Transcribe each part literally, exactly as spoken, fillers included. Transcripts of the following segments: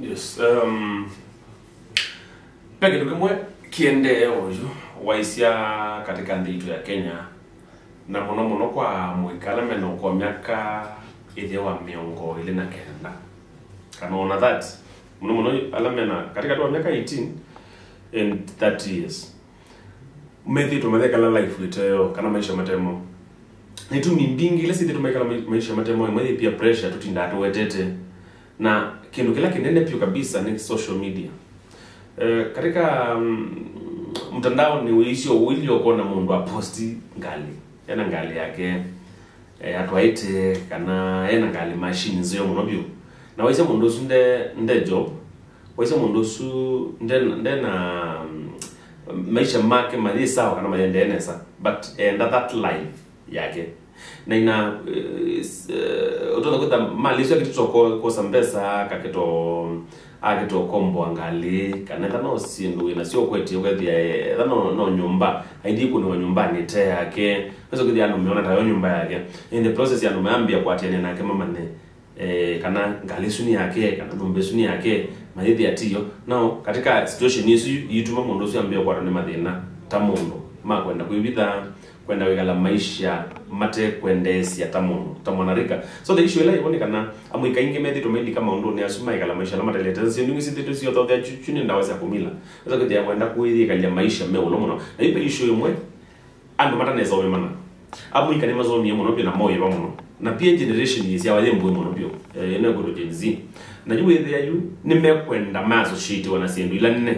Yes. Um, ve kĩndũ kĩmwe kĩendee oyu waisya katika nthĩ itũ ya Kenya, na mũno mũno kwa mũika ala mena ũkũa myaka ĩthĩ wa mĩongo ĩlĩ na kenda kana ona thirty, mũno mũno ala mena katikati wa myaka eighteen and thirty years, methĩĩtwe mathekala life ĩteo kana maisha matemo. Na itumi mbingĩ ila syĩthĩĩtwe maikala mai- maisha matemo, ĩmwe yĩ peer pressure tũtindaa tũwetete, na kĩndũ kĩla kĩnene vyũ kabisa nĩ social media. Eh, katika mm, mtandao nĩ wĩisyo ũilyĩ ũkona mũndũ aposti ngalĩ, ena ngalĩ yake, eh, atwaĩte, kana ena ngalĩ machine nzeo mũno vyũ. Na waisya mũndũ ũsu nde, nde job, waisya mũndũ ũsu nde, nde na mm, maisha make mayĩ sawa kana mayendee nesa, but enda that life yake. Na ina eh, s- eh, ũtonya kwĩtha mali isu akĩtĩtwa kwosa mbesa, akakĩtwa akĩtwa komboa ngalĩ, kana etha no syĩndũ wĩna syo ũkwetie ũkethĩa, etha no, no nyũmba, aithi kũnĩwa nyũmbanĩ ĩte yake. Wesa kwĩthĩa andũ meona tayo nyũmba yake. In the process andũ mayambĩa kũatĩanĩa nake mamanye eh, kana ngalĩ ĩsu nĩ yake, kana nyũmba ĩsu nĩ yake, mayĩthĩa tiyo. Nao katika situation ĩsu yituma mũndũ ũsu ambĩe kũkwatwa nĩ mathĩna ta mũndũ ma kwenda kwĩvitha, kwenda kwĩkala maisha matekwendeesya ta mũndũ, ta mwanarika. So the issue ĩla ĩvo nĩ kana amũika aingĩ methĩtwe mailika maũndũnĩ asu maikala maisha ala matelete. Syĩndũ ingĩ syĩthĩtwe syothothea chu, chu nĩ ndawa sya kũmila. Wesa kwĩthĩa kwenda kwĩyĩkalya maisha me ũlo mũno. Na yu ve issue ĩmwe andũ matanesa ũmemana. Amũika nĩmasomie mũno vyũ na moĩva mũno. Na pia generation yĩsyawa yĩ mbũĩ mũno vyũ. Eh, ĩno ĩkwĩtwa Gen Z. Na yu wĩthĩa yu, nĩmekwenda ma associatiwa na syĩndũ ila nene.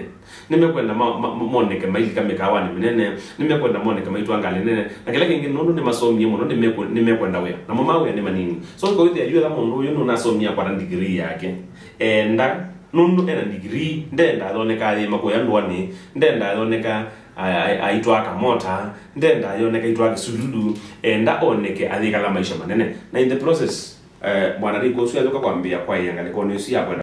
Nĩmekwenda ma, ma, ma, moneke mailika mĩkawanĩ mĩnene. Nĩmekwenda moneke maitwa ngalĩ nene. Na kĩla kĩngĩ nũndũ nĩmasomie mũno, nĩmekwe- nĩmekwenda wĩa. Namo ma wĩa nĩ manini. So, ũkawĩthĩa yu etha mũndũ ũyũ nũnasomie akwata degree yake. Enda, nũndũ ena degree, ndenda yoneka ayĩma kũya ndũanĩ, ndenda yoneka a- a- aitwaa kamota, ndenda yoneka aitwaa kĩsululu, enda oneke ayĩkala maisha manene. Na in the process, eh, mwanarika ũsu ayũka kwambĩĩa kwaĩa ngalĩkonĩ ĩsu ya kwenda